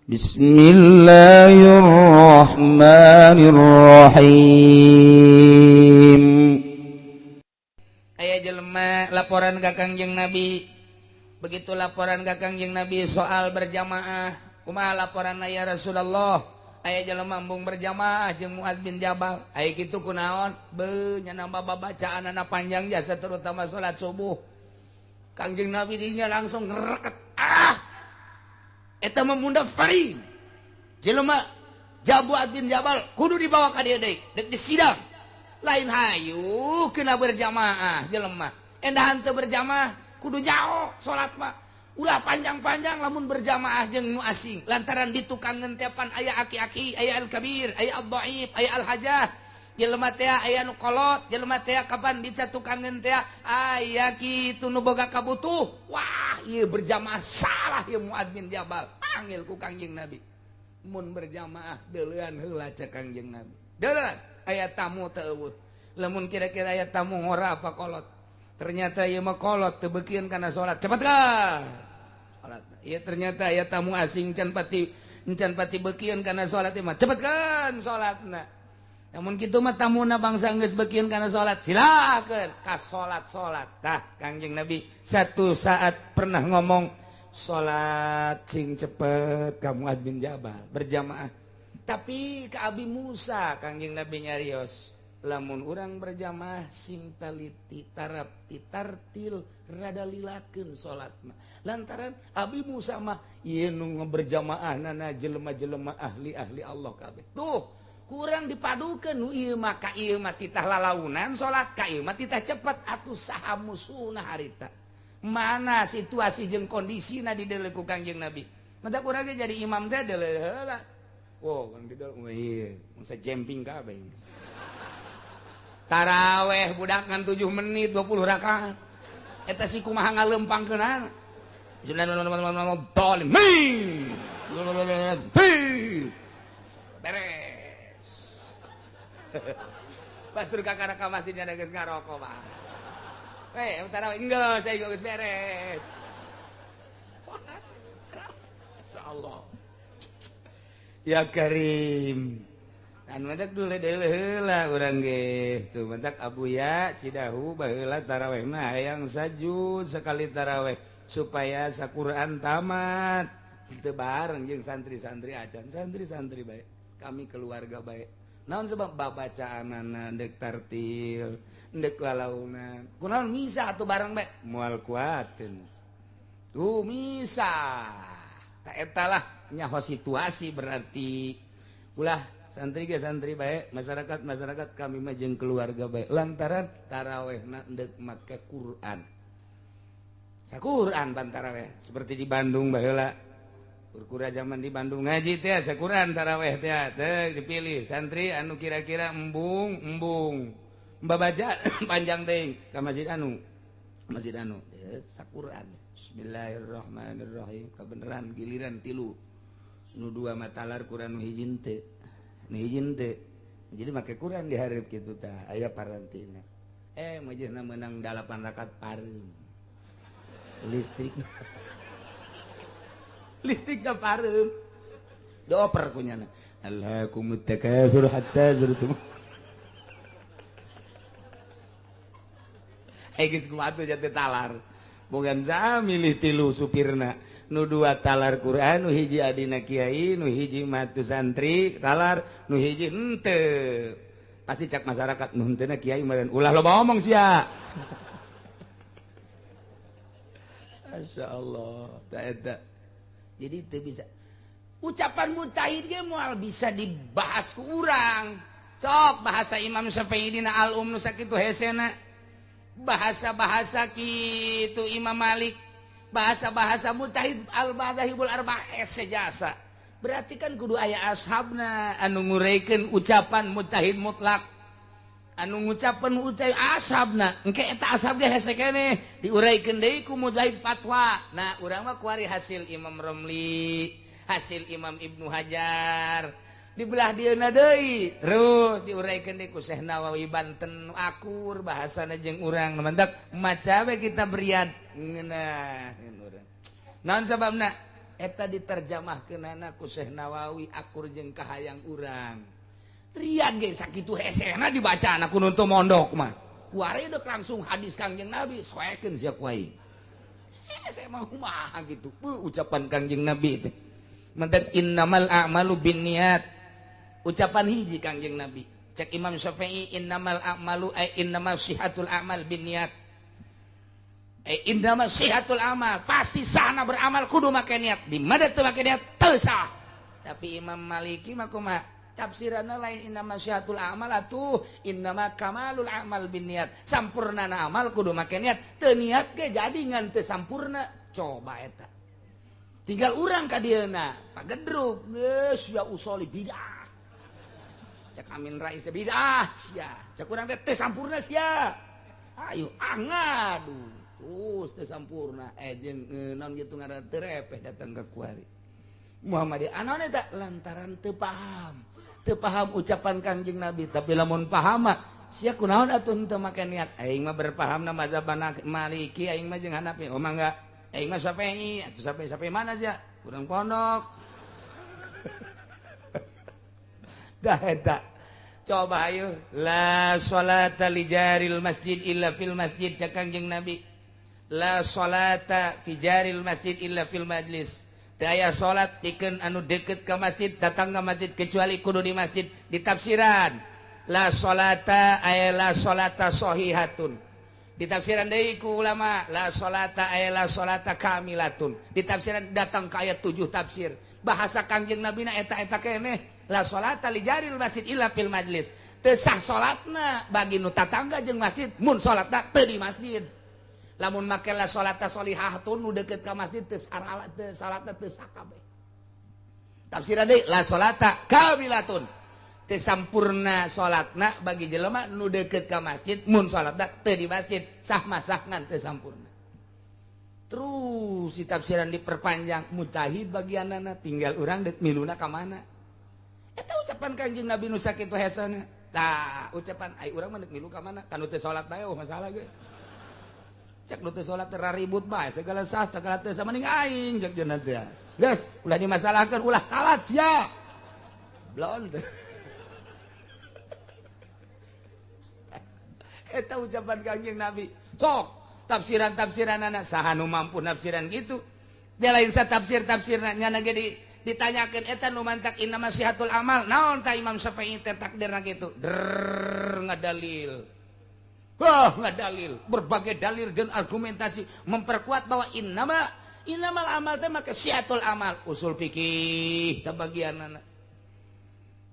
Bismillahirrahmanirrahim. Aya jelema laporan ka Kangjeng Nabi. Begitu laporan ka Kangjeng Nabi soal berjamaah, kumaha laporan ya Rasulullah? Aya jelema embung berjamaah jeung Muad bin Jabal. Aya kitu kunaon? Beuh nya nambah babacaanana panjang jasa terutama salat subuh. Kangjeng Nabi dinya langsung ngereket. Ah! Eta mah mundafarin. Jelema Muad bin Jabal kudu dibawa ka dieu deui, dek disidang. Lain hayu kena berjamaah jelema. Endahan teu berjamaah kudu nyaho salat mah. Ulah panjang-panjang lamun berjamaah jeung nu asing lantaran di tukangan tepan aya aki-aki, aya al-kabir, aya al-dhaif, aya al-hajah. Jelema teh aya nu kolot, jelema teh kapan bisa tukangan teh aya kitu nu boga kabutuh. Wah, ieu berjamaah salah ieu Muad bin Jabal. Panggil ku Kangjeng Nabi. Mun berjamaah deuleuan heula cek Kangjeng Nabi. Deuleuan aya tamu teu eueuh. Lamun kira-kira aya tamu ngora apa kolot. Ternyata ieu mah kolot teu beukieun kana salat. Cepet ka. Salat. Ieu ternyata aya tamu asing can pati beukieun kana salat ieu mah. Cepet kan salatna. Namun kitu mah tamuna bangsa geus beukieun kana salat, silakeun ka salat-salat. Tah Kangjeng Nabi satu saat pernah ngomong salat sing cepet ka Muad bin Jabal berjamaah. Tapi ka Abi Musa Kangjeng Nabi nyarios, lamun urang berjamaah sing taliti tarap titartil rada lilakeun salatna. Lantaran Abi Musa mah ieu nu berjamaah nana jelema-jelema ahli-ahli Allah kabeh. Tuh kurang dipadukeun nu ieu mah ka ieu mah titah lalaunan salat ka ieu mah titah cepet atuh saha musuhna harita. Mana situasi jeung kondisina dideuleu ku Kangjeng Nabi. Mata urang ge jadi imam teh deuleu heula. Wow, kan dideuleu ieu mangsa jemping kabeh. Taraweh budak ngan 7 menit 20 rakaat. Eta si kumaha ngalempangkeunana. Beres. Batur kakara ka masjidnya geus ngarokok mah. Eh, taraweh enggeus, saya geus beres. Insyaallah. Ya Karim. Dan mendak dulu heula urang ge. Tuh mendak Abuya Cidahu baheula taraweh mah hayang sajud sekali taraweh supaya saquran tamat. Teu bareng jeung santri-santri acan, santri-santri bae. Kami keluarga bae. Naon sebab babacaanana ndek tartil, ndek lalaunan. Kunaon misa atuh bareng bae? Moal kuateun. Tuh misa. Ta eta lah nyaho situasi berarti. Ulah santri ge santri bae, masyarakat masyarakat kami mah jeung keluarga bae. Lantaran tarawehna ndek make Quran. Saquran ban taraweh seperti di Bandung baheula. Kurkura zaman di Bandung ngaji teh saquran taraweh teh teh dipilih santri anu kira-kira embung embung. Babaca panjang teh ka masjid anu. Masjid anu saquran. Bismillahirrahmanirrahim. Kabeneran giliran tilu. Nu dua matalar Quran nu hiji teu. Nu hiji teu. Jadi make Quran dihareup kitu tah aya parantina. Majehna meunang 8 rakaat pareum. Listrik. Listrik da pareum. Dioper kunyana. Alhaakumut takatsur hatta zurtum. Geus kumaha tuh jatuh talar. Bogan sa milih tilu supirna. Nu dua talar Quran, nu hiji adina kiai, nu hiji matu santri talar, nu hiji henteu. Pasti cak masyarakat nu henteuna kiai meureun ulah loba omong sia. Masyaallah, ta eta. Jadi teu bisa ucapan mujtahid ge moal bisa dibahas ku urang. Cok bahasa Imam Syafi'i dina al-Um nu sakitu hesena. Bahasa-bahasa kitu Imam Malik, bahasa-bahasa mujtahid al-madzahibul arba'ah sejasa. Berarti kan kudu aya ashabna anu ngureikeun ucapan mujtahid mutlak. Anu ngucapan ucap ashabna, engke eta ashab ge hese keneh diuraikeun deui ku mujtahid fatwa. Nah, urang mah kuari hasil Imam Romli, hasil Imam Ibnu Hajar. Dibelah dieuna deui terus diuraikeun deui ku Syekh Nawawi Banten akur bahasana jeung urang. Mantak maca we kita berian ngeunah urang. Naon sababna? Eta diterjemahkeunana ku Syekh Nawawi akur jeung kahayang urang. Rian ge sakitu hesena dibaca anak ku nu teu mondok mah. Kuari dek langsung hadis Kangjeng Nabi soekeun sia ku aing. Saya mah kumaha gitu. Ucapan Kangjeng Nabi teh. Mentet innamal a'malu binniyat. Ucapan hiji Kangjeng Nabi. Cek Imam Syafi'i innamal a'malu ay innamal sihatul a'mal binniyat. Innamal sihatul amal, pasti sahna beramal kudu make niat. Di mana teu make niat teu sah. Tapi Imam Maliki mah kumaha? Tafsiranna lain innamal sihatul amal atuh innama kamalul amal binniyat. Sampurnana amal kudu make niat. Teu niat ge jadi ngan teu sampurna. Coba eta. Tinggal urang ka dieuna, pagedruk geus sia usoli bidah. Cek Amin Rais bidah sia. Cek urang teh teu sampurna sia. Ayo angadu. Terus teu sampurna jeung naon kitu ngaran teu repeh datang ka kuari. Muhammadiyah anaon eta lantaran teu paham. Teu paham ucapan Kangjeng Nabi, tapi lamun paham mah sia kunaon atuh henteu make niat. Aing mah berpahamna mazhab Maliki, aing mah jeung Hanafi. Oh mangga. Aing mah Syafi'i, atuh sampai mana sia? Urang pondok. Dah eta. Coba ayo la salata li jaril masjid illa fil masjid cek Kangjeng Nabi. La salata fi jaril masjid illa fil majlis. Teu aya salat pikeun anu deukeut ka masjid, datang ka masjid kecuali kudu di masjid. Ditafsiran la salata ay la salata sahihatun. Ditafsiran deui ku ulama la salata ay la salata kamilatun. Ditafsiran datang ka ayat 7 tafsir. Bahasa Kangjeng Nabi na eta-eta keneh la salata li jaril masjid illa fil majlis. Teu sah salatna bagi nu tatangga jeung masjid mun salatna teu di masjid. Lamun make la salata sholihatun nu deukeut ka masjid teu salatna teu sah kabeh. Tafsiran deui la salata kamilatun. Teu sampurna salatna bagi jelema nu deukeut ka masjid mun salatna teu di masjid sah masah ngan teu sampurna. Terus si tafsiran diperpanjang mujtahid bagianana tinggal urang deuk miluna ka mana. Eta ucapan Kangjeng Nabi nu sakitu hesena. Tah ucapan ai urang mah deuk milu ka mana kan teu salat bae oh masalah geus. Cek nu teu salat teh ribut bae segala sah segala teu sama ning aing cek jeung teh. Geus ulah dimasalahkeun ulah salat sia. Blon. Eta ucapan Kangjeng Nabi. Sok tafsiran-tafsiranana saha nu mampu nafsiran gitu. Dia lain sa tafsir-tafsirna nyana ge ditanyakeun eta nu mantak innama sihatul amal. Naon ta Imam Syafi'i teh takdirna kitu? Der ngadalil. Wah, ngadalil. Berbagai dalil dan argumentasi memperkuat bahwa innamal amal teh maka sihatul amal. Usul fikih teh bagianana.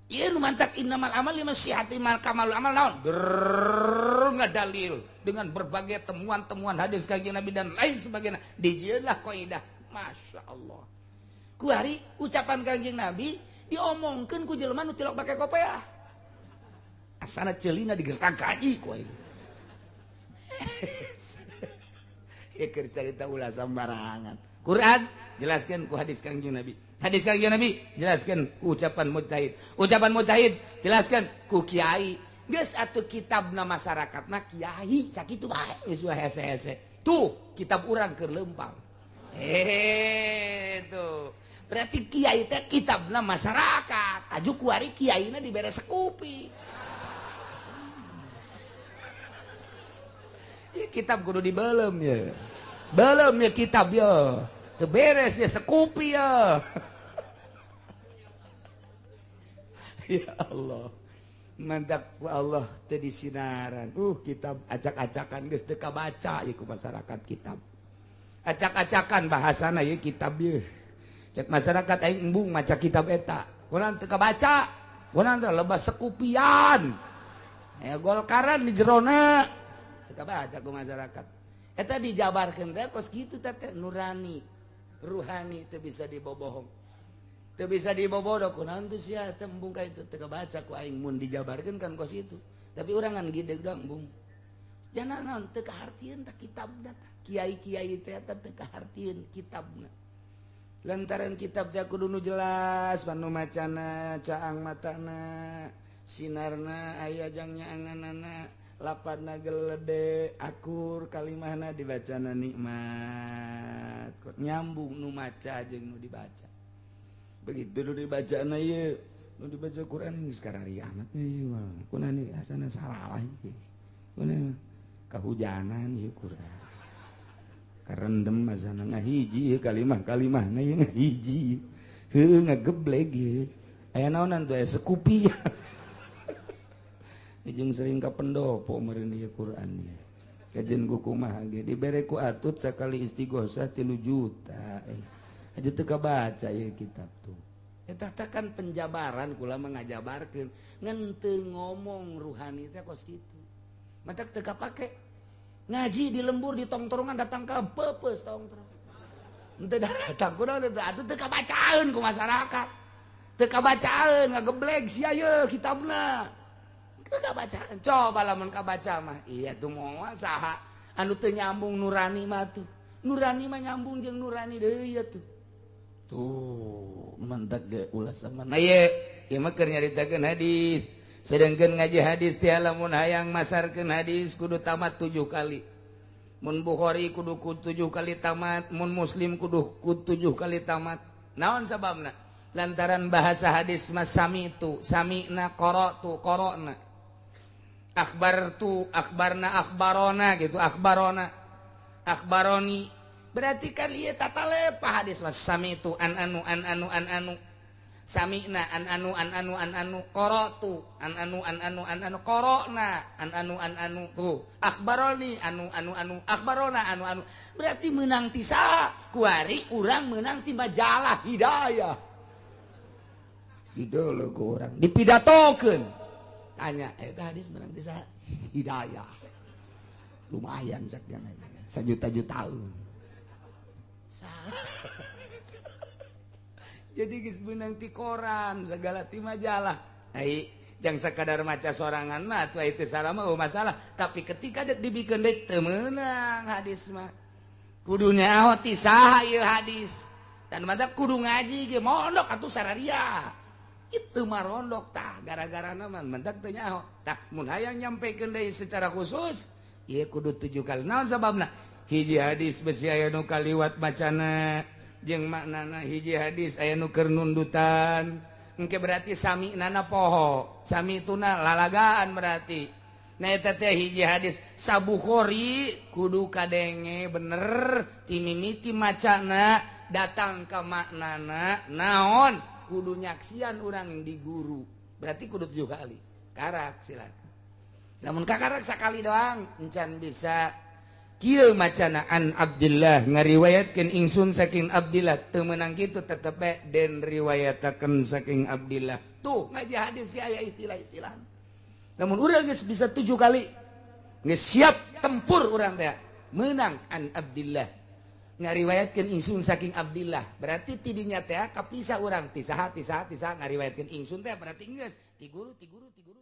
Ieu nu mantak innamal amal lima sihati mal kamalul amal naon? Drrrr ngadalil dengan berbagai temuan-temuan hadis Kangjeng Nabi dan lain sebagainya. Dijieunlah kaidah. Masya Allah. Kuari ucapan Kangjeng Nabi diomongkeun ku jelema nu tilok make kopeah. Asana ceulina digertak gaji ku aing. Ieu keur carita ulah sambarangan. Quran jelaskeun ku hadis Kangjeng Nabi. Hadis Kangjeng Nabi jelaskan ucapan mujtahid. Ucapan mujtahid jelaskan ku kiai. Geus atuh kitabna masyarakatna kiai sakitu bae geus hese-hese. Tuh kitab urang keur leumpang. Tuh. Berarti kiai teh kitabna masyarakat. Aju kuari kiaina dibere sekupi. Ya kitab kudu dibelem ya. Belem ya kitab ya. Teu beres ya sekupi ya. Ya Allah. Mantak ku Allah teu disinaran. Kitab acak-acakan geus teu kabaca ieu ku masyarakat kitab. Acak-acakan bahasana ieu kitab ieu. Cek masyarakat aing embung maca kitab eta. Kunaon teu kabaca? Kunaon teh lebah sekupian. Aya golkaran di jerona. Teu kabaca ku masyarakat. Eta dijabarkeun teh kos kitu teh nurani. Ruhani teu bisa dibobohong. Teu bisa dibobodo kunaon teu sia teh embung ka itu teu kabaca ku aing mun dijabarkeun kan kos itu. Tapi urang ngan gideg doang embung. Jana naon teu kahartieun tah kitabna tah. Kiai-kiai teh eta teu kahartieun kitabna. Lantaran kitab teh kudu nu jelas panu macana, caang matana, sinarna aya jang nyaanganana, Lapana gelede akur kalimahna dibacana nikmat. Nyambung nu maca jeung nu dibaca. Begitu nu dibacana ieu, nu dibaca Quran geus karari amat ieu mah. Kunani asana salah ieu. Kunaon kahujanan ieu Quran. Karendem asana ngahiji ieu kalimah-kalimahna ieu ngahiji. Heuh ngagebleg ieu. Aya naonan tuh aya sekupi. Jeung sering ka pendopo meureun ieu Quran ieu. Kajen ku kumaha ge dibere ku atut sakali istighosah 3 juta. Aja teu kabaca ieu kitab tuh. Eta teh kan penjabaran kula mah ngajabarkeun ngan teu ngomong ruhani teh kos kitu. Matak teu kapake. Ngaji di lembur di tongtrongan datang ka peupeus tongtrong. Henteu datang kunaon atuh teu kabacaeun ku masyarakat. Teu kabacaeun ngagebleg sia ye kitabna. Teu kabacaan. Coba lamun kabaca mah iya tuh moal saha anu teu nyambung nurani mah tuh. Nurani mah nyambung jeung nurani deui ieu tuh. Tuh mentak ge ulah sama. Nah ye, ieu mah keur nyaritakeun hadis. Sedangkan ngaji hadis teh lamun hayang masarkeun hadis kudu tamat 7 kali. Mun Bukhari kudu 7 kali tamat, mun Muslim kudu 7 kali tamat. Naon sababna? Lantaran bahasa hadis mas sami tu, sami'na qara'tu qara'na. Akhbar tu, akhbarna akhbarona gitu, akhbarona. Akhbaroni. Berarti kan ieu tata lepa hadis mas sami tu an anu an anu an anu. Sami'na an anu an anu an anu qara'tu an anu an anu an anu qara'na an anu an anu tuh akhbaroni anu anu anu akhbarona anu anu. Berarti menang ti saha? Kuari urang menang ti majalah Hidayah. Didolo ku urang dipidatokeun. Tanya eta hadis menang ti saha? Hidayah. Lumayan cak dia sajuta-jutaan. Salah. Jadi geus beunang ti koran segala ti majalah. Ai jang sakadar maca sorangan mah atuh itu salah mah masalah, tapi ketika dek dibikeun deui teu meunang hadis mah. Kudu nyaho ti saha ieu hadis. Dan mantap kudu ngaji ge mondok atuh sararia. Itu mah rondok tah gara-garana mah mendak teu nyaho. Tah mun hayang nyampekeun deui secara khusus ieu kudu 7 kali. Naon sababna? Hiji hadis besi aya nu kaliwat macana jeung maknana, hiji hadis aya nu keur nundutan. Engke berarti sami nana poho, sami tuna lalagaan berarti. Nah eta teh hiji hadis Sabukhori kudu kadenge bener timimiti macana datang ka maknana naon kudu nyaksian urang di guru. Berarti kudu 7 kali. Karak silakan. Lamun kakarak sakali doang encan bisa. Kieu macana an Abdillah ngariwayatkeun ingsun saking Abdillah teu meunang kitu tetep bae den riwayatakeun saking Abdillah. Tuh ngaji hadis ge aya istilah-istilah. Lamun urang geus bisa 7 kali geus siap tempur urang teh meunang an Abdillah ngariwayatkeun ingsun saking Abdillah. Berarti tidinya teh kapisah urang ti saha ti saha ti saha ngariwayatkeun ingsun teh berarti geus ti guru ti guru ti guru.